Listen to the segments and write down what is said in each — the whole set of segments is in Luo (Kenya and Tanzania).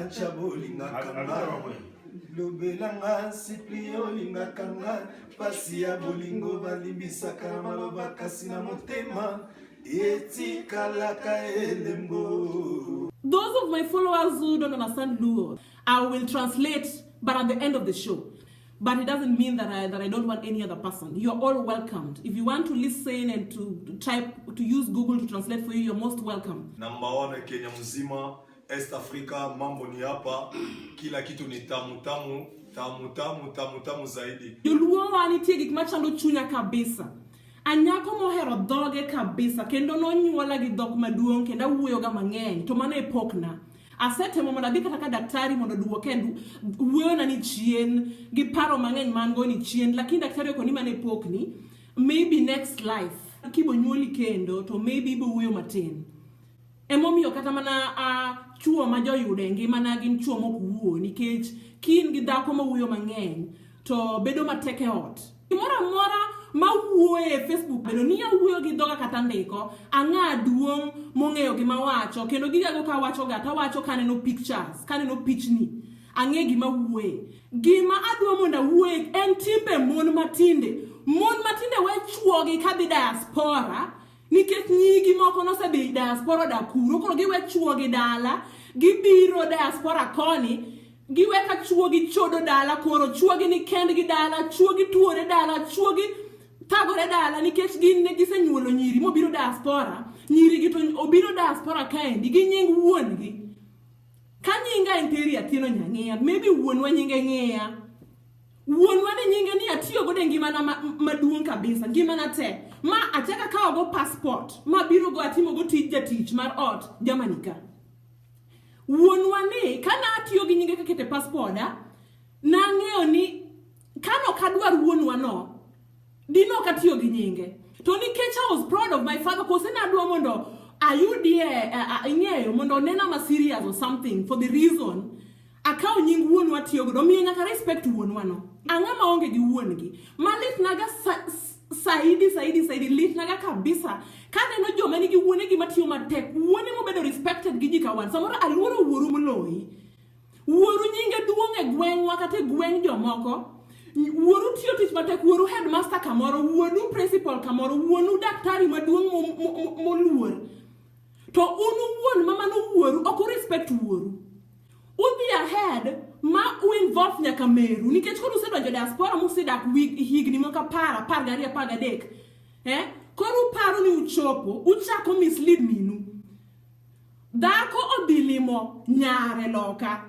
Jabo olingaka nga, lobela nga Cyprien olingaka nga. Pasi ya bolingo balimbisaka na maloba, kasi na motema etikalaka elembo. Those of my followers who don't understand Luo, I will translate, but at the end of the show. But it doesn't mean that I don't want any other person. You're all welcomed. If you want to listen and to type, to use Google to translate for you, you're most welcome. Number one Kenya mzima, East Africa, mambo ni hapa, kila kitu ni tamu tamu tamu tamu tamu tamu zaidi. Joluo wa nitie gik machando chunya kabisa. Anyako mohero dhoge kabisa kendo nonyuola gi dhok maduong' kendo awuoyo ga mang'eny to mano e pokna. Asetemo mondo adhi kata ka daktari mondo oduoke wuoyona ni chien gi paro mang'eny man go ni chien, lakini daktari okoni mano e pokni. Maybe next life kibo nyuoli kendo to maybe ibo wuoyo matin. Emomiyo kata mana chuo ma joyudo e ngimana gin chuo mok wuo, nikech kin gi dhako mawuoyo mang'eny to bedo matek e ot. Gimoro amora mawuoye e Facebook, bedo ni awuoyo gi dhoga kata ndiko, ang'a duong' mong'eyo gima wacho, kendo gigago kawacho ga tawacho kaneno pictures, kaneno pichni ang'e gima wuoye. Gima adwa mondo awuoye en timbe mon matinde. Mon matinde we chuogi kadhi diaspora nikech nyigi moko nosedhi diaspora odak kuro, koro giwe chuogi dala, gibiro diaspora koni, giwe ka chuogi chodo dala. Koro chuogi ni kendgi dala, chuogi tuore dala, chuogi thagore dala, nikech gin ne gisenyuolo nyiri mobiro diaspora. Nyiri gi to obiro diaspora kaendi gi nying wuon-gi. Ka nyinga en Terry Atieno Nyang'ia, maybe wuonwa nyinge Ng'iya. Wuonwa ni nyinge ni atiyo godo e ngimana maduong' kabisa, ngimana te. Ma achako akawo go passport, ma biro go atimo go tij jatich mar ot Germany ka. Wuonwa ni kana atiyo gi nyinge kakete passport nang'eyo ni kano kadwar wuonwa no, dino ok atiyo gi nyinge. To nikech I was proud of my father, kose nadwa mondo ayudie ing'eyo mondo onena ma serious or something, for the reason akawo nying wuonwa tiyo godo, omiyo nyaka respect wuonwa no. Ang'a maonge gi wuon-gi malitnaga saidi saidi saidi, litnaga kabisa kaneno joma nigi wuonegi matiyo matek, wuone mobedo respected gi ji ka wan. Samoro aluoro wuoru moloyi. Wuoru nyinge duong' e gweng'wa kata e gweng' jomoko. Wuoru tiyo tich matek, wuoru headmaster kamoro, wuonu principal kamoro, wuonu daktari maduong' moluor. To un wuon ma mano wuoru ok u respect wuoru. Udhi ahead ma u involve nyaka meru, nikech koro usedonjo diaspora musedak higni moko 10, 12, 13. Eh? Koro uparo ni uchopo, uchako mislead minu. Dhako odhi limo nyare loka.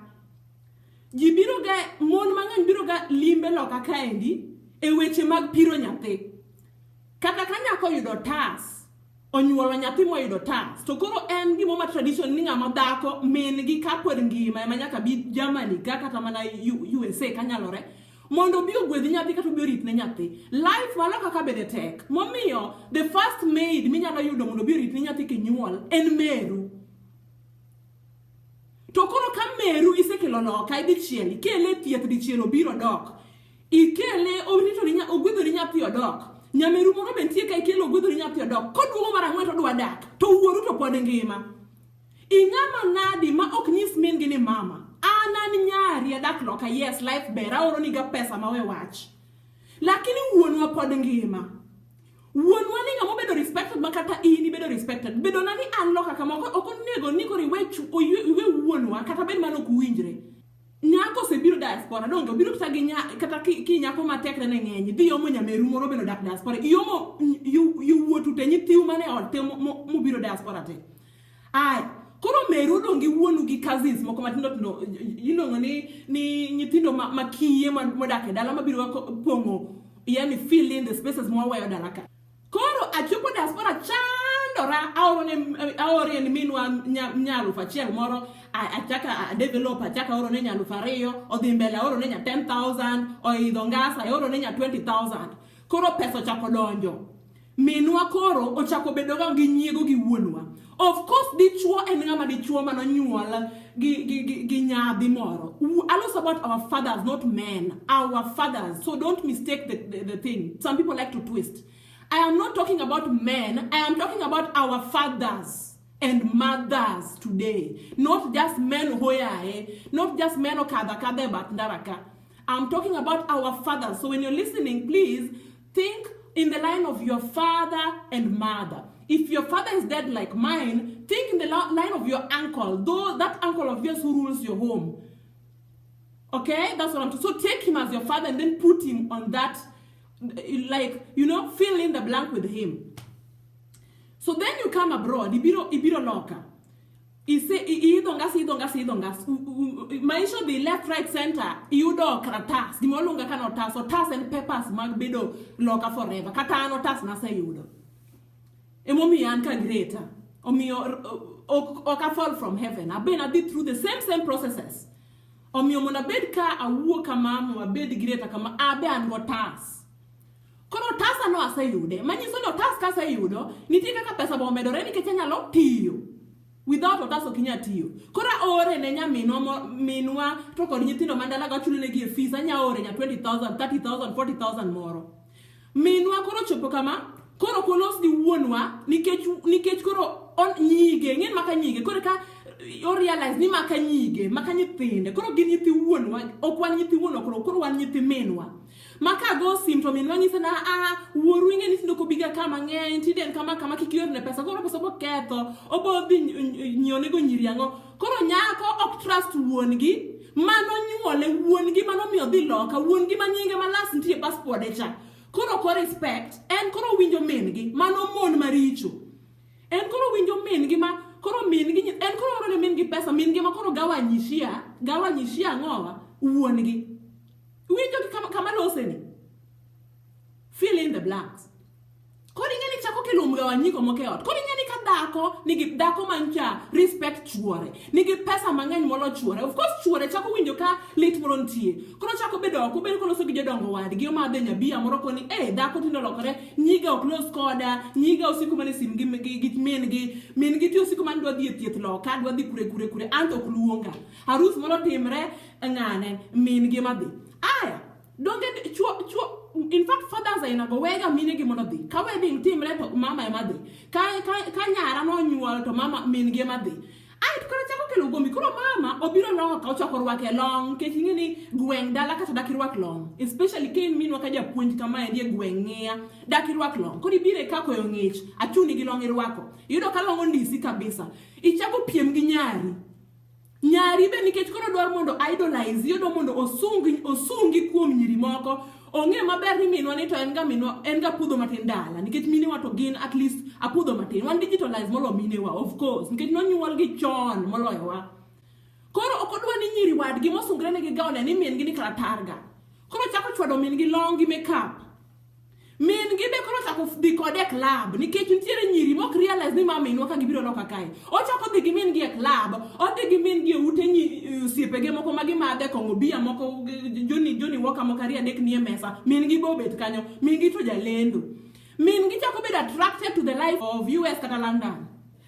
Ji biro ga, mon mang'eny biro ga limbe loka kaendi e weche mag piro nyathi. Kata ka nyako oyudo tas, onyuolo nyathi moyudo tas, to koro en gimo ma tradition ni ng'ama dhako min gi kapod ngima ema nyaka bi Germany ka kata mana USA kanyalore mondo obi ogwedh nyathi kata obi orit ne nyathi. Life ma loka ka bende tek. Momiyo the first maid minyalo yudo mondo obi orit ne nyathi kinyuol en meru. To koro ka meru isekelo loka dichiel, ikele thieth dichiel obiro dok. Ikele orito ni ogwedho ni nyathi odok. Nyameru moro be nitie ka ikelo ogwedho ni nyathi odok. Koduogo mar ang'wen to odwa dak. To wuoru to pod ngima. Ing'ama nadi ma ok nyis min gi ni mama. An nyari adak loka, yes, life ber, aoro niga pesa ma we wach. Lakini wuonwa pod ngima. Wuonwa ni ng'ama obedo respected ma kata in ibedo respected. Bedo na ni an loka kama ok onego ni koro iwe wuonwa kata bed mano ok uwinjre. Nyako osebiro diaspora, donge obiro kata gi nya, kata ki nyako ma tekre ne ng'eny, idhi yomo nyameru moro bende odak diaspora, iyomo yowuotu te, nyithiu mane ot te mobiro diaspora te. Aya, koro meru odong' gi wuonu gi cousins moko matindo tindo, iluongo ni nyithindo ma kiye modak e dala mabiro pong'o, yani fill in the spaces mwaweyo dala ka. Koro achopo diaspora chandora, aore ne minwa 1,000 moro, achaka a develop, achaka aoro ne 2,000, odhi mbele aoro ne nya 10,000, oidho ngasa aoro ne nya 20,000. Koro pesa ochako donjo. Minwa koro ochako bedo ga gi nyiego gi wuonwa. Of course dichuo en ng'ama dichuo manonyuol gi nyadhi moro. Aloso about our fathers, not men. Our fathers. So don't mistake the thing. Some people like to twist. I am not talking about men. I am talking about our fathers. and mothers today. Not just men hoyae, not just men okadha kadha e bath ndara ka. I'm talking about our fathers. So when you're listening, please think in the line of your father and mother. If your father is dead like mine, think in the line of your uncle, though that uncle of yours who rules your home. Okay, that's what I'm talking. So take him as your father and then put him on that, like, you know, fill in the blank with him. So then you come abroad, ibiro, ibiro loka. Ise iidho ngas, iidho ngas, iidho ngas. Maisha dhi left, right, center. Iyudo kratas. Gima waluongo kaka otas. Otas en papers mag bedo loka forever. Kata an otas naseyudo. Emomiyo an ka greater. Omiyo ok a fall from heaven. Aben adhi through the same processes. Omiyo mondo abed ka awuo kama, mo abed greater kama, abe an gotas. Koro otasa no aseyude. Manyiso ni otas kaseyudo, nitie kaka pesa bo omedore nikech anyalo tiyo. Without otas ok inyal tiyo. Koro aore ne nyaminwa, minwa to kod nyithindo man dalago achulo negi e fees, anya ore nya 20,000, 30,000, 40,000 moro. Minwa koro chopo kama, koro ok olos gi wuonwa nikech koro on nyige, ing'e ni maka nyige, koro ka o realize ni maka nyige, maka nyithinde, koro gin nyithi wuonwa, ok wan nyithi wuonwa koro, koro wan nyithi minwa. Maka go sim to minwa nyise na a wuoru ing'e ni tinde ok obiga ka mang'eny, tinde en kama kama, kik iorne pesa, koro pesa obo ketho, obo dhi nyiewo nego nyiri ang'o. Koro nyako ok trust wuon-gi, mano nyuole, wuon-gi mano miyo dhi loka, wuon-gi ma nyinge ma last nitie e passport e cha. Koro ok respect, en koro winjo min-gi, mano mon maricho. En koro winjo min-gi ma, koro min-gi, en koro oro ne min-gi pesa, min-gi ma koro gawanyishia, gawanyishia ang'owa, wuon-gi. Winjo gi kama lose ni? Fill in the blanks. Koro ing'e ni chako kelo mgawanyiko moko e ot. Koro ing'e ni ka dhako nigi dhako mancha respect chuore, nigi pesa mang'eny molo chuore. Of course chuore chako winjo ka lit moro nitie. Koro chako bedo oko, obedo koloso gi jodongo wadgi, omadhe nyabia moro koni, dhako tinde olokore, nyiga ok los koda, nyiga osiko mana e sim gi min-gi, min-gi ti osiko mana dwa dhi e thieth loka, dwa dhi kure kure kure, anto ok luonga. Arus moro timre, ng'ane, min-gi ema dhi. Aya, donge chuo, chuo, in fact fathers aina go wega mine gi mondo dhi. Ka wedding timre to mama ema dhi. Ka nyara nonyuol to mama min gi ema dhi. Ai, to koro chako kelo ugomvi. Koro mama obiro loka, ochako rwake long, nikech ing'e ni gweng' dala kata dak irwak long. Especially ka in minwa ka japuonj kama endi e gweng' ng'iya, dak irwak long. Koro ibiro ka koyo ng'ich, achuni gi long irwako. Iyudo ka long ondisi kabisa. Ichako piem gi nyari. Nyari be nikech koro dwaro mondo idolize, iyudo mondo osungi kuom nyiri moko. Ong'e maber ni minwa ni to en ga minwa, en ga pudho matin dala, nikech minewa to gin at least apudho matin. Wan digitalize moloyo minewa, of course, nikech nonyuol gi chon moloyowa. Koro ok odwa ni nyiri wadgi mosungre negi ga one ni min gi ni kara targa. Koro chako chwado min gi long gi makeup. Min gi be koro chako dhi kode e club, nikech nitiere nyiri mok realize ni ma minwa ka gibiro loka kae. Ochako dhi gi min gi e club, odhi gi min gi e ute osiepege moko ma gimadhe kong'o bia moko, Johnny Walker moko ariyo adek nie mesa, min gi be obet kanyo, min gi to jalendo. Min gi chako bedo attracted to the life of US kata London.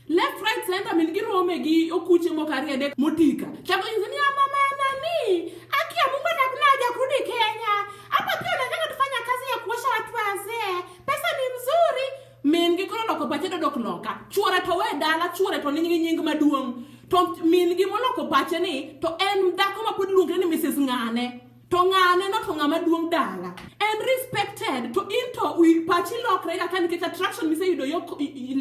Left, right, center, min gi rome gi okuche moko ariyo adek motika. Chako nyiso ni, ah, mama nani, akia Mungu atakula haja kurudi Kenya. Hapa pia unataka tufanya kazi ya kuosha watu wazee. Pesa ni mzuri. Min gi koro loko pache dodok loka. Chuore to we dala, chuore to nigi nying maduong'. To min gi moloko pache ni, to en dhako ma pod luongre ni Mrs. Ng'ane. To ng'ane no to ng'ama duong' dala. En respected, to in to pachi lokre ga ka nikech attraction miseyudo yo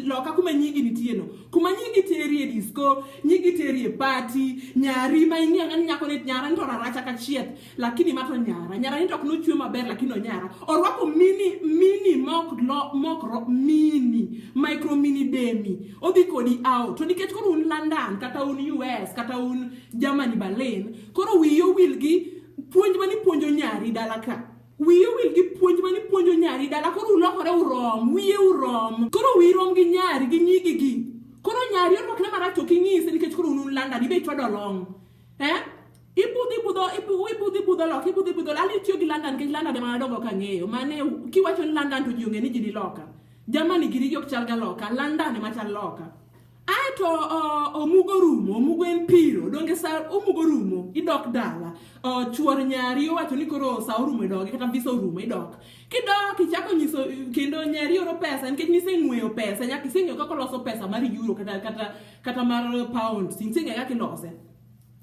loka kuma nyigi nitie no. Kuma nyigi teri e disco, nyigi teri e party, nyari ma ing'eyo ang'eya ni nyako ni nyara ni to raracha ka chieth, lakini ma to nyara. Nyara ni to ok nochwe maber lakini onyara. Orwako mini, mini mok lo, mok ro, mini, micro mini demi. Odhi kodi out. To nikech koro un London, kata un US, kata un Germany, Berlin, koro wiyi owil gi puonj mane ipuonjo nyari dala ka. Wiyi owil gi puonj mane ipuonjo nyari dala, koro ulokore urom, wiye urom. Koro wiyi rom gi nyari, gi nyigi gi. Koro nyari orwakre marach to ok inyise nikech koro un London, ibe ichwado long. Ibudho, ibudho, ibudho, ibudho, ibudho loka, ibudho, ibudho. Ali itiyo gi London nikech London ema adongo ka ang'eyo. Mane kiwacho ni London to ji ong'e ni ji ni loka. Germany giri ok chal ga loka, London ema chal loka. Aeto omugo rumo, omugo en piro, donge sa omugo rumo, idok dala. Chuor nyari owacho ni koro sa orumo idogi, kata visa orumo idok. Kidok ichako nyiso kendo nyari oro pesa nikech niseng'weyo pesa, nyaka iseng'eyo kaka oloso pesa mar euro kata mar pound, iseng'eyo kaka ilose.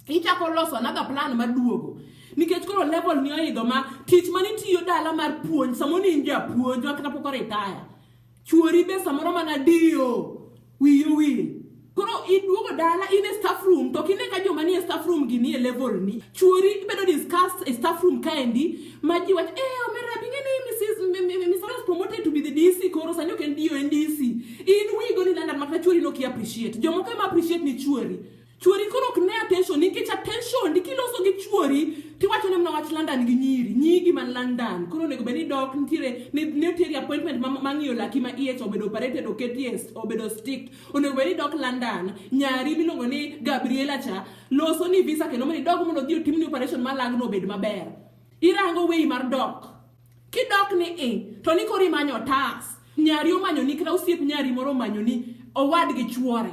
Ichako loso another plan mar duogo. Nikech koro level ni oidho ma tich manitiyo dala mar puonj, samoro ni in japuonj ma kata pok oritaya. Chuori be samoro mana diyo wiyi owil. Koro iduogo dala in e staff room to ok ine ka joma nie staff room gi nie level ni. Chuori bedo discussed e staff room kaendi ma ji wacho, eh omera ing'e ni Mrs. was promoted to be the DC koro sani ok en DO en DC. In wiyi goni London makata chuori no ok appreciate. Jomoko ema appreciate ni chuori. Chuori koro ok ne attention nikech attention di kiloso gi chuori tiwacho ne mana wach London gi nyiri, nyigi man London. Koro onego bed ni dok nitiere ne otiere appointment ma ng'iyo laki ma iye cha obedo operated oketi e obedo strict. Onego bed ni dok London, nyari miluongo ni Gabriela cha loso ni visa kendo mondo idog mondo odhi otimni operation mar lagno obed maber. Irango way mar dok. Kidok ni i, to ni koro imanyo otas. Nyari omanyo ni kata osiep nyari moro omanyo ni owadgi chuore.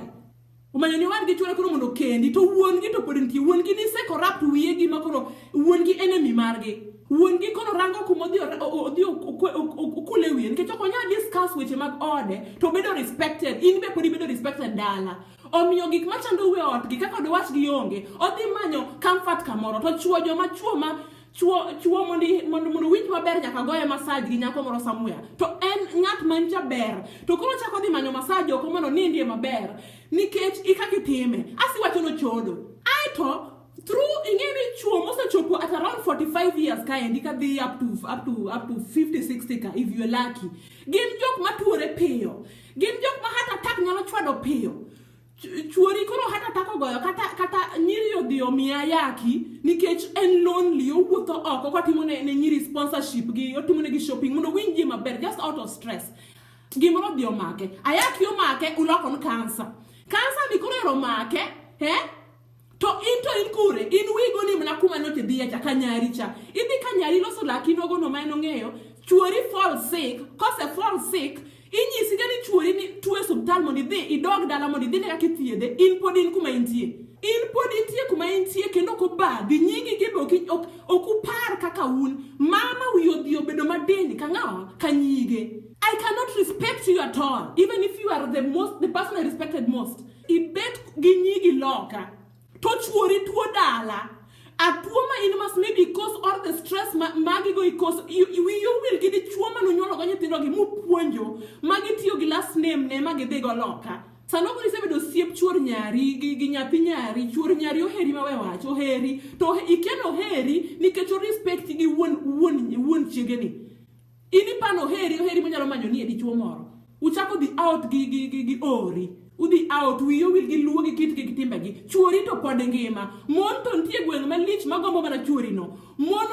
Omanyo ni owadgi chuore koro mondo okendi to wuon gi to pod nitie. Wuon gi nise corrupt wiye gi ma koro wuon gi enemy margi. Wuon gi koro rango kuma odhi okule wiye nikech ok onyal discuss weche mag ode to obedo respected. In be pod ibedo respected dala. Omiyo gik machando e ot gi kaka dowach gi onge. Odhi manyo comfort kamoro to chuo joma chuo ma chuo mondo winj maber nyaka goye massage gi nyako moro somewhere. To en ng'at man jaber. To koro chako dhi manyo massage oko mondo nindie maber. Nikech ikaka itime. Asiwacho nochodo. Aeto through ing'e ni chuo mosechopo at around 45 years kaendi kadhi up to 50 60 ka if you are lucky. Gin jok matuore piyo. Gin jok ma heart attack nyalo chwado piyo. Chuori koro heart attack ogoyo kata nyiri odhi omiye ayaki nikech en lonely owuotho oko kotimo ne nyiri sponsorship gi otimo negi shopping mondo owinj ji maber just out of stress. Gimoro odhi omake. Ayaki omake uloko ni cancer. Cancer ni koro ero omake, eh? To in kure? In wigo ni mana kuma nyocha idhiye cha ka nyari cha. Idhi ka nyari loso laki nogo no ma en ong'eyo, chuori fall sick, kose fall sick, inyisi ga ni chuori ni tuo e osiptal mondo idhi idog dala mondo idhi ne kaka ithiedhe, in pod in kuma intie. In pod intie kuma intie kendo ok obadhi, nyigi gi be ok upar kaka un. Mama wiye odhi obedo madiny ka ng'awa? Ka nyige. I cannot respect you at all, even if you are the person I respected most. Ibet gi nyigi loka. To chuori tuo dala. A tuo ma in must maybe cause all the stress magi go cause wiyi owil gi dichuo manonyuolo go nyithindo gi mupuonjo magi tiyo gi last name ne ma gidhi go loka. Sano koro isebedo osiep chuor nyari gi nyathi nyari, chuor nyari oheri ma we wach, oheri. To ikia ni oheri nikech o respect gi wuon chiege ni. In ipano oheri, oheri monyalo manyo ni e dichuo moro. Uchako dhi out gi ori. Udhi out, wiyi owil gi luo gi kitgi gi timbegi. Chuori to pod ngima. Mon to nitie gweng' malich magombo mana chuori no. Mon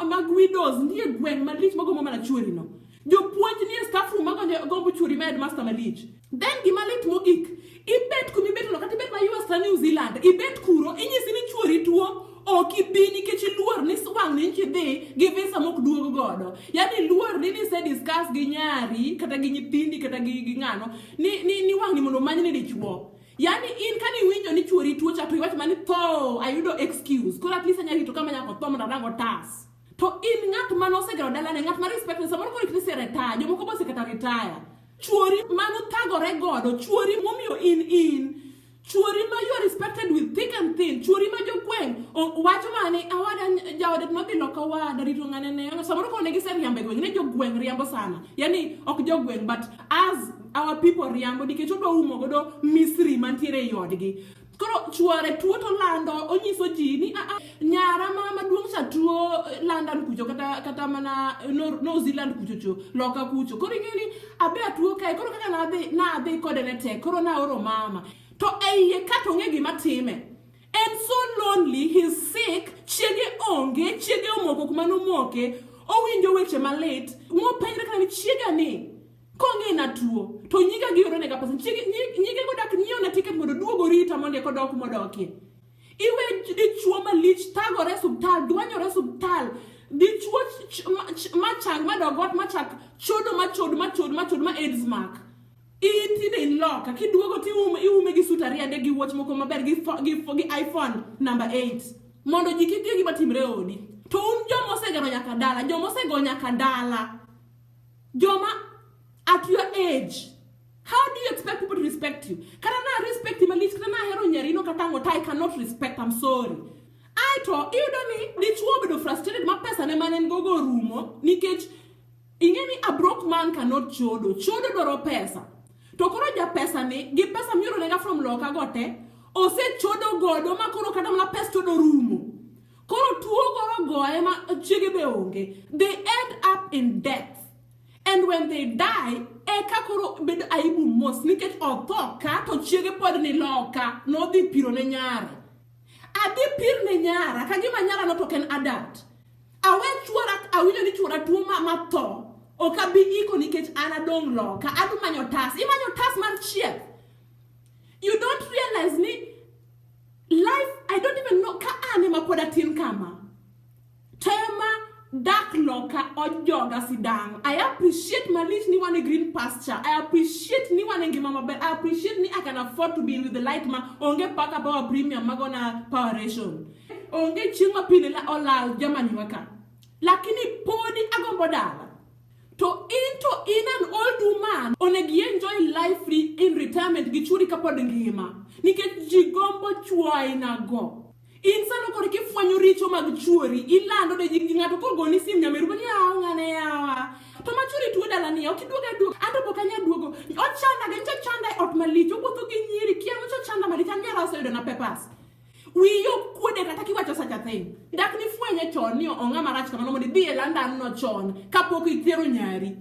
mag widows nitie gweng' malich magombo mana chuori no. Jopuonj nie staff room magombo chuori ma headmaster malich. Then gima lit mogik, ibet kuma ibet no kata ibet ma US ta New Zealand, ibet kuro, inyisi ni chuori tuo, ok ibi nikech iluor ni wang' ni nchi dhi gi visa mok duog godo. Yani iluor ni nise discuss gi nyari kata gi nyithindi kata gi ng'ano ni wang' ni mondo omany ni dichuo. Yani in kane iwinjo ni chuori tuo cha to iwacho mana ni tho, ayudo excuse. Koro at least anyalo rito kama nyaka otho mondo arang otas. To in ng'at mane osegero dalane, ng'at ma respect samoro koro ikete retire, jomoko be osekata retire. Chuori mano thagore godo, chuori momiyo in chuori ma you are respected with thick and thin, chuori ma jogweng' wacho mana ni awada jaode nodhi loka owada rito ng'ane ne samoro koro ne giseriambo e gweng' ne jogweng' riambo sana, yani ok jogweng' but as our people riambo nikech odwa umo godo misri mantiere ei odgi. Koro chuore tuo to lando onyiso ji ni a nyara ma maduong' cha tuo London kucho kata mana New Zealand kucho cho loka kucho. Koro ing'e ni abe atuo kae koro kaka nadhi kode ne tek koro naoro mama. To e iye ka to ong'e gima time. En so lonely, he's sick, chiege onge, chiege omoko kuma nomoke, owinjo weche malit, mopenjre kata ni chiega ni kong'e na tuo to nyiga gi oro nega pesa nyige go dak nyiewo na ticket mondo oduog orita mondo eka odok modokie. Iwe dichuo malich thagore e osiptal, dwanyore e osiptal, dichuo machang madog ot machak chodo machod machod machod ma AIDS mak. In tinde in loka, kiduogo to iume gi sut ariyo gi wuoch moko maber gi, gi iPhone number 8 mondo ji kik ng'e gima timre e odi. To un joma osegero nyaka dala, joma osego nyaka dala, joma at your age, how do you expect people to respect you? Kata na respect malich, kata na ahero nyarino kata ang'o, to I cannot respect, I'm sorry. Aeto iyudo ni dichuo obedo frustrated ma pesa ne mane en gogo orumo nikech ing'e ni a broke man cannot chodo. Chodo dwaro pesa. To koro ja pesa ni gi pesa mioro nega from loka go te osechodo godo ma koro kata mana pes chodo rumo. Koro tuo goro goye ma chiege be onge. They end up in debt. And when they die, eka koro bedo aibu mos nikech otho ka to chiege pod ni loka nodhi piro ne nyare. Adhi pir ne nyara ka gima nyara no to ok en adult. Awe chuora awinjo ni chuora tuo ma tho. Ok abi iko nikech an adong' loka. Adhi manyo tas. Imanyo tas mar chieth. You don't realize ni life, I don't even know ka an ema pod atin kama. Tema dak loka ojoga sidang. I appreciate malich ni wan e green pasture. I appreciate ni wan e ngima maber. I appreciate ni I can afford to be with the light ma onge paka power premium magona power ration. Onge chieng' ma pi ne olal jamani waka. Lakini podi agombo dala. To in to in an old woman onego i enjoy life free in retirement gi chuori kapod ngima. Nikech ji gombo chuo aina go. In sano koro kifwenyo richo mag chuori, ilando ne ji ng'ato kogoni sim nyameru ni yawa ng'ane yawa. To ma chuori tuo dala ni ok iduogo aduoga. An to pok anya duogo. Ochanda ga nyocha chanda e ot malich. Owuotho gi nyiri kia nyocha chanda malich. An nyara oseyudo na papers. Wiyi ok kuode kata kiwacho such a thing. Dak nifwenye chon ni ong'ama rach kamano mondo idhi e London no chon kapok itero nyari.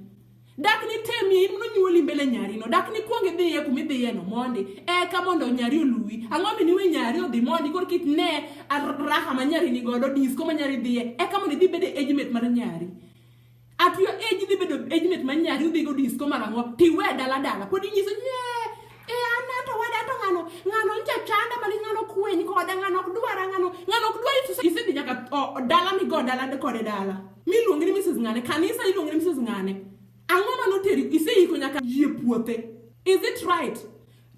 Dak nitemie in nonyuoli mbele nyari no. Dak nikuong idhiye kuma idhiye no mondi. Eka mondo nyari oluwi. Ang'o miniwe nyari odhi mondi koro kik ne raha ma nyari ni godo disco ma nyari dhiye. Eka mondo idhi bede age mate mar nyari. At your age idhi bedo age mate mar nyari udhi go disco mar ang'o tiwe dala dala. Pod inyiso nye e an to wada to ng'ano ng'ano ncha chanda mali ng'ano kweny koda ng'ano ok dwara ng'ano ng'ano ok dwari to isedhi nyaka dala migo dala kode dala. Miluongi ni Mrs. Ng'ane kanisa iluongi ni Mrs. Ng'ane. Ang'o manoteri iseiko nyaka ji e puothe. Is it right?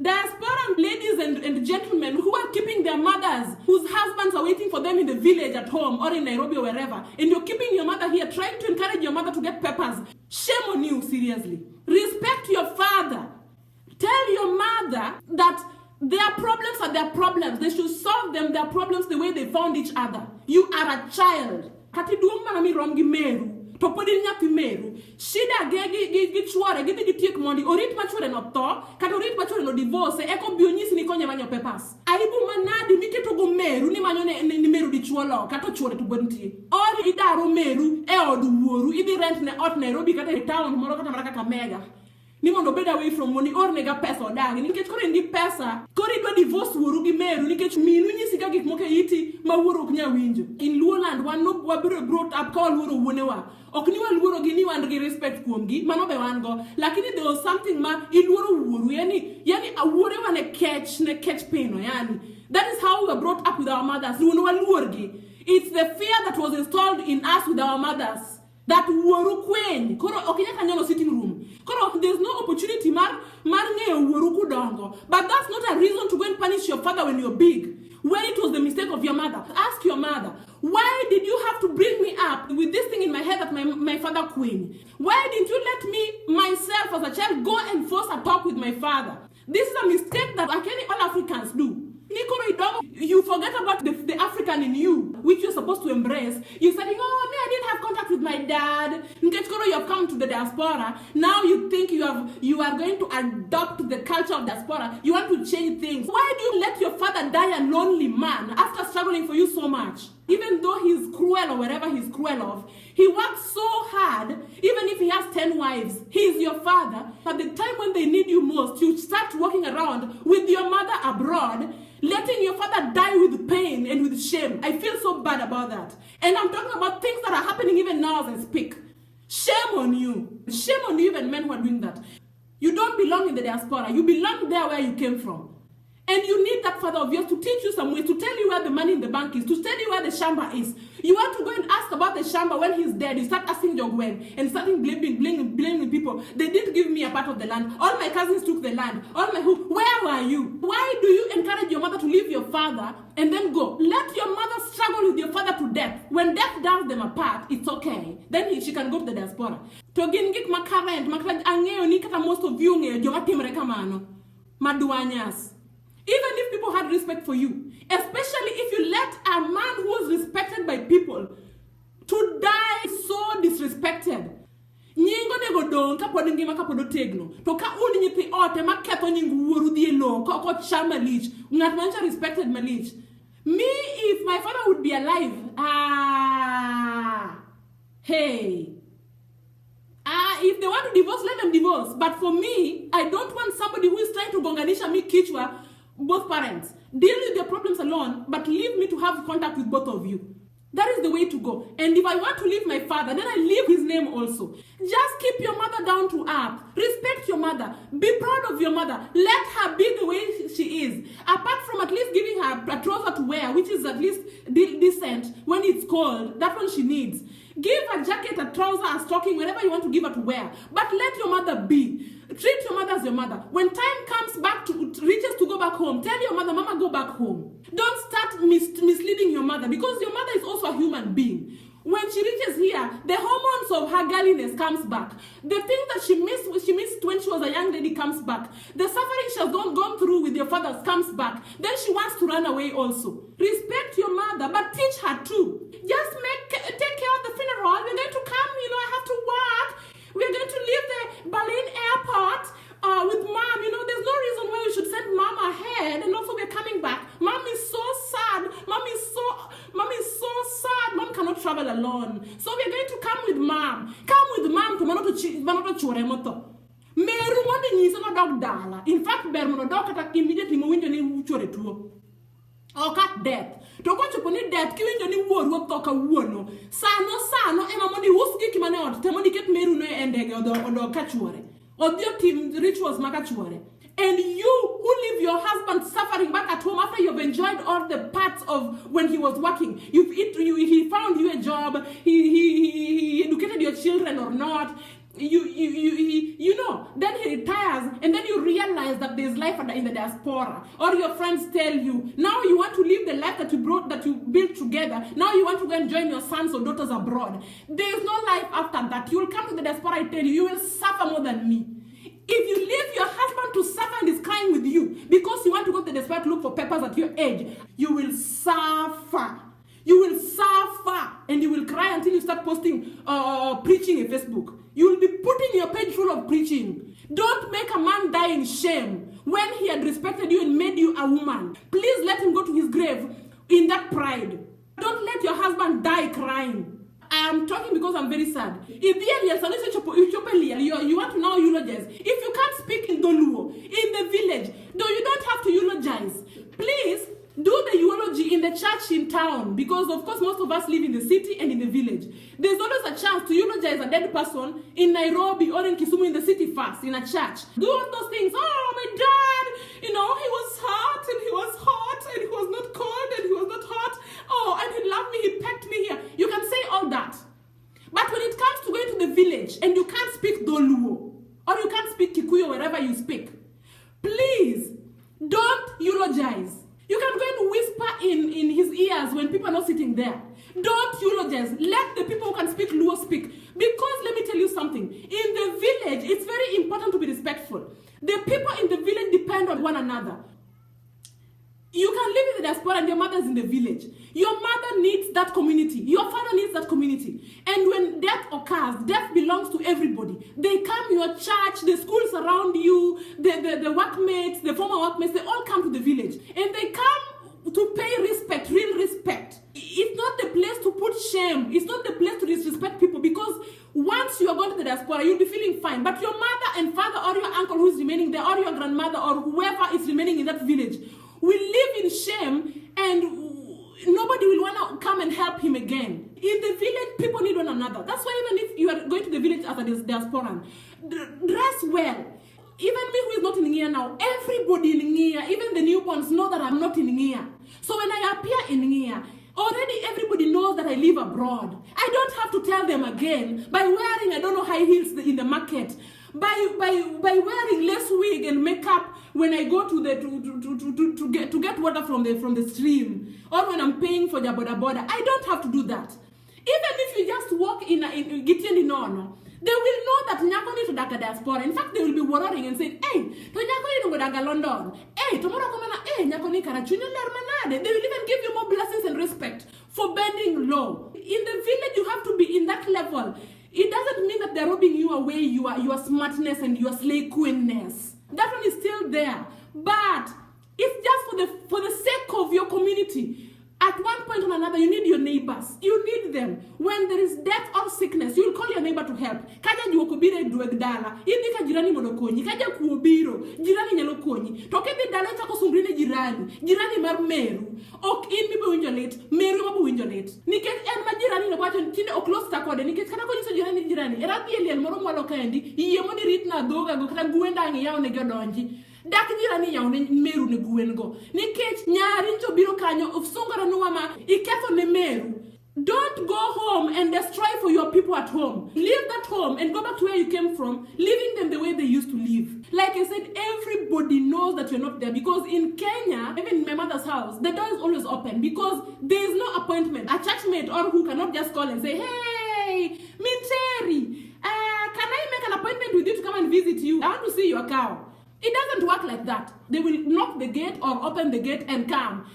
Diaspora ladies and gentlemen who are keeping their mothers, whose husbands are waiting for them in the village at home or in Nairobi or wherever, and you're keeping your mother here, trying to encourage your mother to get papers. Shame on you, seriously. Respect your father. Tell your mother that their problems are their problems. They should solve them, their problems, the way they found each other. You are a child. Kati duong' mana mirom gi meru. To pod in nyathi meru. Shida ge gi chuore, gidhi gitiek mondi. Orit ma chuore no tho, kata orit ma chuore no divorce, eka obi onyisi ni konye manyo papers. Aibu manadi miketo go meru ni manyo ne meru dichuo loka, to chuore to pod nitie. Or idaro meru e od wuoru, idhi rent ne ot Nairobi kata e town moro kata mana kaka Mega. Ni mondo obed away from wuoni, ornega pesa odagi. Nikech koro in gi pesa, koro idwa divorce wuoru gi meru, nikech minu nyisi ga gik moko e iti ma wuoru ok nyal winjo. In Luoland, wan no wabiro brought up ka waluoro wuonewa. Ok ni waluoro gi ni wan gi respect kuomgi, mano be wan go. Lakini there was something ma iluoro wuoru, yani wuorewa ne kech pino, yani. That is how we were brought up with our mothers. Wuon waluorgi. It's the fear that was installed in us with our mothers. That wuoru kweny. Koro ok inyal nyono sitting room. Koro there's no opportunity mar ng'eyo wuoru kudongo. But that's not a reason to go and punish your father when you're big. When it was the mistake of your mother. Ask your mother, why did you have to bring me up with this thing in my head that my father kweny? Why didn't you let me, myself as a child, go and force a talk with my father? This is a mistake that actually all Africans do. Nikoro idongo, you forget about the African in you, which you're supposed to embrace. You're saying, oh, me, I didn't have contact with my dad. Nikech koro, you have come to the diaspora. Now you think you are going to adopt the culture of diaspora. You want to change things. Why do you let your father die a lonely man after struggling for you so much? Even though he's cruel or whatever he's cruel of, he works so hard, even if he has 10 wives, he is your father. At the time when they need you most, you start walking around with your mother abroad, letting your father die with pain and with shame. I feel so bad about that. And I'm talking about things that are happening even now as I speak. Shame on you. Shame on you, even men who are doing that. You don't belong in the diaspora. You belong there where you came from. And you need that father of yours to teach you some ways, to tell you where the money in the bank is, to tell you where the shamba is. You want to go and ask about the shamba when he's dead. You start asking Jogwen and starting blaming people. They didn't give me a part of the land. All my cousins took the land. All my who? Where were you? Why do you encourage your mother to leave your father and then go? Let your mother struggle with your father to death. When death does them apart, it's okay. Then she can go to the diaspora. To gin gik ma current, ma kata ang'eyo ni kata most of you ong'eyo joma timre kamano. Madwanyas. Even if people had respect for you, especially if you let a man who was respected by people to die so disrespected. Nying onego dong' kapod ngima kapod otegno. To ka un nyithi ot ema ketho nying wuoru dhi e lowo kocham malich, ng'at manyicha respected malich. Me, if my father would be alive, hey. If they want to divorce, let them divorce. But for me, I don't want somebody who is trying to gonganisha me kichwa, both parents. Deal with their problems alone, but leave me to have contact with both of you. That is the way to go. And if I want to leave my father, then I leave his name also. Just keep your mother down to earth. Respect your mother. Be proud of your mother. Let her be the way she is. Apart from at least giving her a trouser to wear, which is at least decent when it's cold, that one she needs. Give a jacket, a trouser, a stocking, whatever you want to give her to wear. But let your mother be. Treat your mother as your mother. When time comes back to reaches to go back home, tell your mother, Mama, go back home. Don't start misleading your mother, because your mother is also a human being. When she reaches here, the hormones of her girliness comes back. The thing that she missed when she was a young lady comes back. The suffering she has gone through with your fathers comes back. Then she wants to run away also. Respect your mother, but teach her too. Just take care of the funeral. We're going to come, you know, I have to work. We're going to leave the Berlin airport with mom. You know, there's no reason why we should send mom ahead, and also we're coming back. Mom is so sad. Mom is so sad. Mom cannot travel alone. So we're going to come with mom. Come with mom to manoto chore moto. Meru mondo nyise nodok dala. In fact, ber mondo odok kata immediately mowinjo ni chore tuo. Ok at death. To kochopo ni death, kiwinjo ni wuoru otho kawuono, sano ema mondo ius giki mane ot, te mondo iket meru no e ndege odog ka chuore. Odhi otim rituals ma ka chuore. And you who leave your husband suffering back at home after you've enjoyed all the parts of when he was working, he found you a job, he educated your children or not, you know, then he retires, and then you realize that there's life in the diaspora, or your friends tell you, now you want to live the life that you brought, that you built together, now you want to go and join your sons or daughters abroad. There is no life after that. You will come to the diaspora, I tell you, you will suffer more than me. If you leave your husband to suffer and is crying with you because you want to go to the diaspora to look for papers at your age, you will suffer. You will suffer, and you will cry until you start posting, preaching in Facebook. You will be putting your page full of preaching. Don't make a man die in shame when he had respected you and made you a woman. Please let him go to his grave in that pride. Don't let your husband die crying. I am talking because I'm very sad. If you want to now eulogize. If you can't speak in Dholuo, in the village, though you don't have to eulogize, please do the eulogy in the church in town, because of course most of us live in the city and in the village. There's always a chance to eulogize a dead person in Nairobi or in Kisumu in the city first, in a church. Do all those things. Oh, my dad, you know, he was hot and he was hot and he was not cold and he was not hot. Oh, and he loved me, he pecked me here. You can say all that. But when it comes to going to the village and you can't speak Dholuo or you can't speak Kikuyu wherever you speak, please don't eulogize. You can go and whisper in his ears when people are not sitting there. Don't eulogize. Let the people who can speak Luo speak. Because let me tell you something. In the village, it's very important to be respectful. The people in the village depend on one another. You can live in the diaspora and your mother is in the village. Your mother needs that community. Your father needs that community. And when death occurs, death belongs to everybody. They come your church, the schools around you, the workmates, the former workmates, they all come to the village. And they come to pay respect, real respect. It's not the place to put shame. It's not the place to disrespect people, because once you are going to the diaspora, you'll be feeling fine. But your mother and father or your uncle who is remaining there, or your grandmother or whoever is remaining in that village, will live in shame, and nobody will want to come and help him again. In the village, people need one another. That's why even if you are going to the village as a diasporan, dress well. Even me who is not in Ng'iya now, everybody in Ng'iya, even the newborns, know that I'm not in Ng'iya. So when I appear in Ng'iya, already everybody knows that I live abroad. I don't have to tell them again by wearing, I don't know, high heels in the market, by wearing less wig and makeup when I go to the to get water from the stream, or when I'm paying for the boda boda. I don't have to do that. Even if you just walk in Gitiendi Nono, they will know that nyako ni to daka diaspora. In fact, they will be worrying and saying, hey, to nyako ni to daga London. Hey, tomorrow komana, hey, nyako ni karachunya ler manade. They will even give you more blessings and respect for bending low. In the village, you have to be in that level. It doesn't mean that they're robbing you away your smartness and your slay queenness. That one is still there. But it's just for the sake of your community. At one point or another, you need your neighbors. You need them. When there is death or sickness, you'll call your neighbor to help. Kaja juoko biro e dweg dala. Idhi ka jirani mondo okonyi. Kaja kuo biro, jirani nyalo konyi. To kidhi dala ichako sungri ne jirani. Jirani mar meru. Ok in mibo winjo lit, meru ema bo winjo lit. Nikech en ma jirani no wacho tinde ok los ta kode. Nikech kata konyiso jirani jirani, era dhi e liel moro mwalo kaendi, yie mondo iritna dhoga go kata gwenda ang' iyawne gi odonji. Dak jirani yawne meru ne gwen go. Nikech nyari ncho biro kanyo sungore nuwa ma iketho ne meru. Don't go home and destroy for your people at home. Leave that home and go back to where you came from, leaving them the way they used to live. Like I said, everybody knows that you're not there, because in Kenya, even in my mother's house, the door is always open because there is no appointment. A churchmate or who cannot just call and say, hey, Minteri, can I make an appointment with you to come and visit you? I want to see your cow. It doesn't work like that. They will knock the gate or open the gate and come.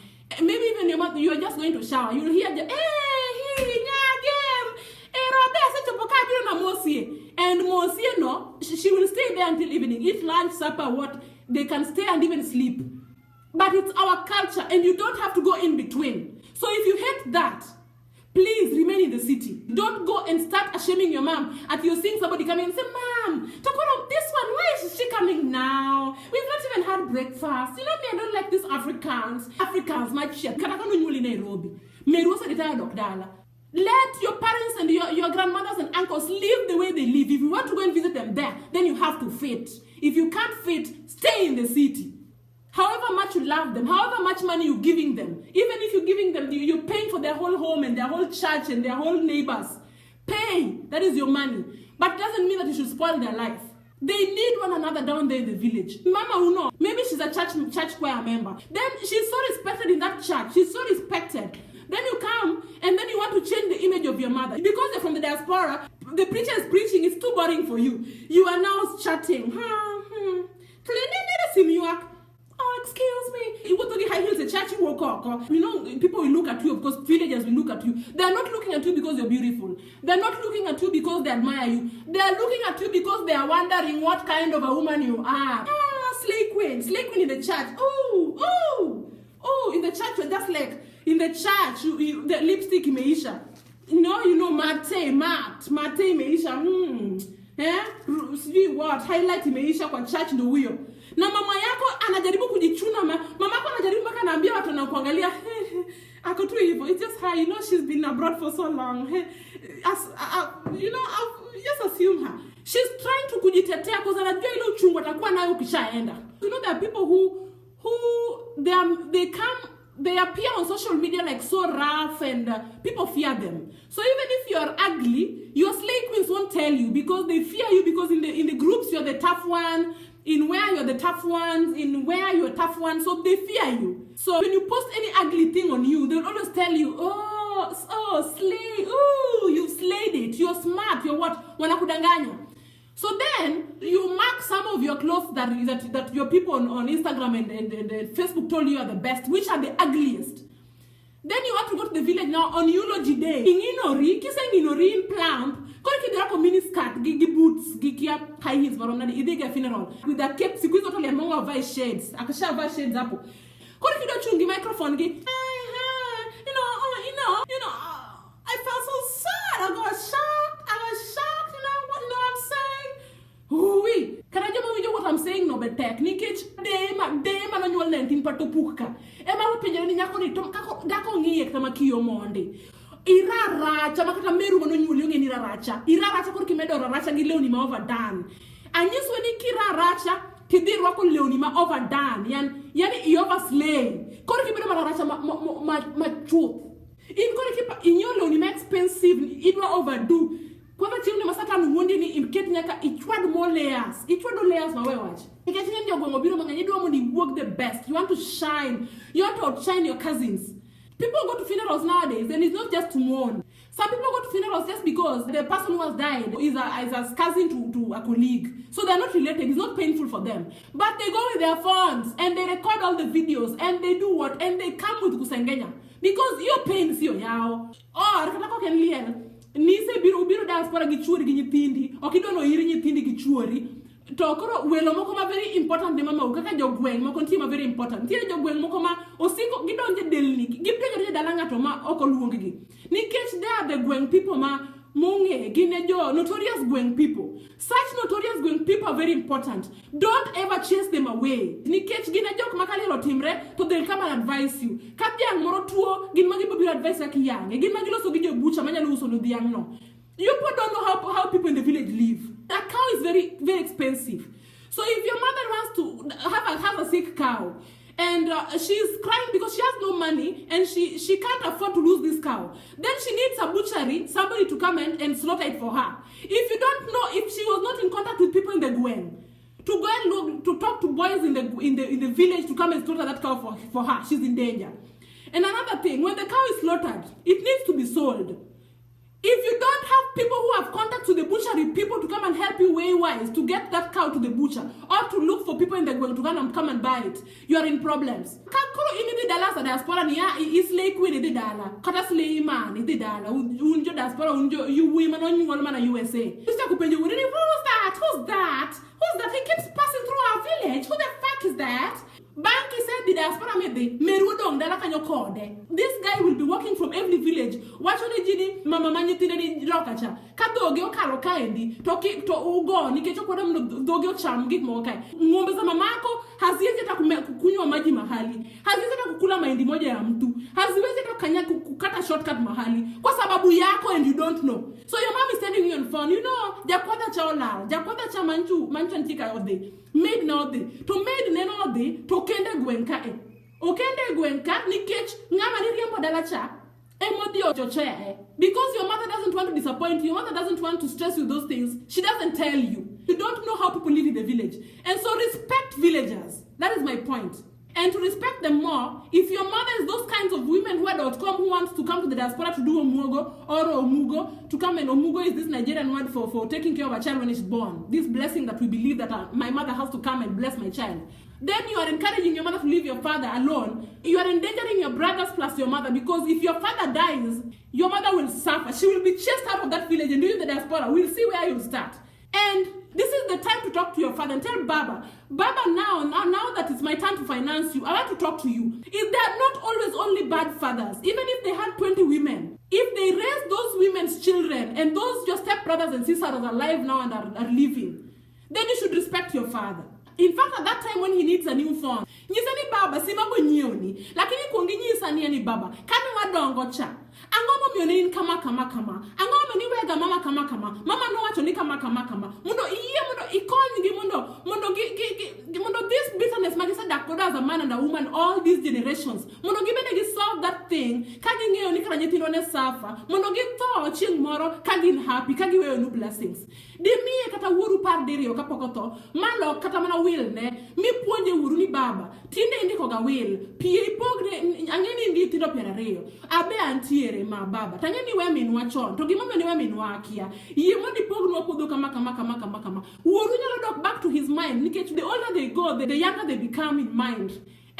Maybe even your mother, you are just going to shower. You'll hear the, hey, nyagem, and Mosie, no, she will stay there until evening. Eat lunch, supper, what. They can stay and even sleep. But it's our culture, and you don't have to go in between. So if you hate that, please remain in the city. Don't go and start shaming your mom at you're seeing somebody coming and say, Mom, Tokoro, this one, why is she coming now? We've not even had breakfast. You know me, I don't like these Africans. Africans, my shit. Nairobi. Let your parents and your grandmothers and uncles live the way they live. If you want to go and visit them there, then you have to fit. If you can't fit, stay in the city. However much you love them, however much money you're giving them, even if you're giving them, you're paying for their whole home and their whole church and their whole neighbors. Pay. That is your money. But it doesn't mean that you should spoil their life. They need one another down there in the village. Mama Uno, maybe she's a church choir member. Then she's so respected in that church. She's so respected. Then you come and then you want to change the image of your mother. Because they're from the diaspora, the preacher is preaching, it's too boring for you. You are now chatting. Oh, excuse me. You go to the high heels, the church, you walk up. You know, people will look at you, of course, villagers will look at you. They are not looking at you because you're beautiful. They're not looking at you because they admire you. They are looking at you because they are wondering what kind of a woman you are. Ah, slay queen in the church. Oh, oh, oh, in the church, you're just like, in the church, the lipstick imeisha. No, you know, mate imeisha. Eh? What? Highlight imeisha kwa church ndo huyo. Na mama yako anajaribu kujichuna, mama yako anajaribu mpaka anaambia watu wanakuangalia, ako tu hivyo. It's just her, you know, she's been abroad for so long. As, you know, just assume her. She's trying to kujitetea because anajua ile uchungu atakuwa nayo ukishaenda. You know, there are people who they come, they appear on social media like so rough and people fear them. So even if you're ugly, your slay queens won't tell you because they fear you, because in the groups you're the tough one, in where you're the tough ones, in where you're tough one, so they fear you. So when you post any ugly thing on you, they'll always tell you, oh, slay, oh, you've slayed it, you're smart, you're what, wanakudanganya. So then you mark some of your clothes that your people on Instagram and Facebook told you are the best, which are the ugliest. Then you want to go to the village now on eulogy day. Inginori, kisa inginori in plump. Kore kidera ko mini skirt, gi boots, gi kia high heels marom nadi idhi ga funeral. With a cape, siku hizo watu waliamua wavae shades. Akashavaa shades hapo. Kore kido chungi microphone gi. You know, I felt so sad. I got shocked. You know what I'm saying? Ui, kana joma winjo what I'm saying no betek nikech de ma nonyuol 19 patopuka. Ema openjore ni nyako ni to kako dako ng'iye kata makiyo mondi. Iraracha makata meru manonyuoli ong'e ni iraracha. Iraracha koro kimedo raracha gi lewni ma overdone. Anyiswe ni kiraracha Tidhi rwako lewni ma overdone, yani i overslay. Koro kibedo mararacha ma chuth. In koro kipa inyiewo lewni ma expensive, idwa overdo. Kwanza chieng' ma Satan wuondi ni iket nyaka ichwad more layers. Ichwado layers ma we wach. Nikech ing'e ni jogweng' obiro mang'eny, idwa mondo iwuog the best. You want to shine. You want to outshine your cousins. People go to funerals nowadays and it's not just to mourn. Some people go to funerals just because the person who has died is a cousin to a colleague. So they're not related. It's not painful for them. But they go with their phones and they record all the videos and they do what? And they come with kusengenya. Because your pain siyo yao. Or kata kok en liel, nise biro ubiro diaspora gi chuori gi nyithindi, ok idwa no iri nyithindi gi chuori. To koro welo moko ma very important ne mamau kaka jogweng' moko nitie ma very important. Nitiere jogweng' moko ma osiko gidonjo e delni, gidonjo e dala ng'ato ma ok oluong gi. Nikech they are the gweng' people ma mong'e gin e jo notorious gweng' people. Such notorious gweng' people are very important. Don't ever chase them away. Nikech gin e jok ma ka liel otimre to they'll come and advise you. Ka dhiang' moro tuo, gin ma gibiro biro advise kaka iyang'e. Gin ma giloso gi jo butcher manyalo uso nu dhiang' no. You people don't know how people in the village live. A cow is very, very expensive. So if your mother wants to have a sick cow, and she's crying because she has no money and she can't afford to lose this cow, then she needs a butchery, somebody to come and slaughter it for her. If you don't know, if she was not in contact with people in the gweng, to go and look, to talk to boys in the village to come and slaughter that cow for her, she's in danger. And another thing, when the cow is slaughtered, it needs to be sold. If you don't have people who have contacts with the butchery people to come and help you way wise to get that cow to the butcher or to look for people in the gweng to come and buy it, you are in problems. Ka koro in idhi dala sa diaspora ni ya i slay queen idhi dala kata slay man idhi dala un jo diaspora un jo yawuoyi mane onyuol mana USA. Ichako penjo wuon ni, "Who's that? Who's that? Who's that? He keeps passing through our village. Who the fuck is that?" Bang' kisedhi diaspora midhi, meru odong' dala kanyo kode. This guy will be walking from every village. Wacho ne ji ni mama ma nyithinde ni loka cha. Ka dhoge okalo kaendi, to ugo nikech okwadwa mondo dhoge ocham gik moko kae. Ng'ombe za mamako haziwezi hata kunywa maji mahali. Haziwezi hata kukula mahindi moja ya mtu. Haziwezi hata kukata shortcut mahali. Kwa sababu yako and you don't know. So your mom is sending you on phone, jakwadha cha olal, jakwadha cha manchu nitie ka odhi. Maid na odhi. To maid neno odhi, to kende gweng' kae. Okende e gweng' ka nikech ng'ama niriembo dala cha emodhi ochochee. Because your mother doesn't want to disappoint you, your mother doesn't want to stress you with those things, she doesn't tell you. You don't know how people live in the village. And so respect villagers. That is my point. And to respect them more, if your mother is those kinds of women who are .com who wants to come to the diaspora to do omugo or omugo, to come and omugo is this Nigerian word for taking care of a child when it's born. This blessing that we believe that my mother has to come and bless my child. Then you are encouraging your mother to leave your father alone. You are endangering your brothers plus your mother, because if your father dies, your mother will suffer. She will be chased out of that village and during the diaspora. We'll see where you'll start. And this is the time to talk to your father and tell Baba, "Baba, now that it's my time to finance you, I want to talk to you." If they are not always only bad fathers, even if they had 20 women, if they raise those women's children and those your stepbrothers and sisters are alive now and are living, then you should respect your father. In fact, at that time when he needs a new phone, nyise ni baba sima bo nyiewni, lakini kuong inyisa ni baba, kane wadongo cha, ang'o momiyo ne in kama kama kama, ang'o momiyo niwega mama kama kama, mama nowacho ni kama kama kama, mondo iyie mondo ikonygi mondo gi mondo this bitterness ma gisedak godo as a man and a woman all these generations, mondo gibende gi solve that thing ka ging'eyo ni kara nyithindwa ne suffer, mondo githo chieng' moro ka gin happy ka giweyo nu blessings. Dimiye kata wuoru par diriyo kapok otho, malok kata mana will ne, mipuonje wuoru ni baba, tinde indiko ga will, pie ipogne, ang'e ni in gi nyithindo 20, abe antiere ma baba, tang'e ni we minwa chon, to gimomiyo ni we minwa akia, yie mondo ipognwa puodho kama kama kama kama kama. Wuoru nyalo dok back to his mind, nikech the older they go, the younger they become in mind.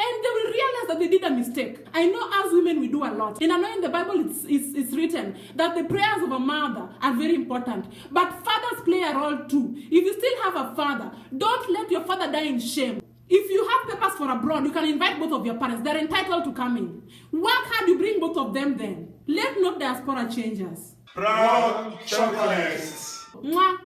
And they will realize that they did a mistake. I know as women we do a lot. And I know in the Bible it's written that the prayers of a mother are very important. But fathers play a role too. If you still have a father, don't let your father die in shame. If you have papers for abroad, you can invite both of your parents. They're entitled to come in. Work hard, you bring both of them then. Let not diaspora change us. Proud chocolates. Mwah.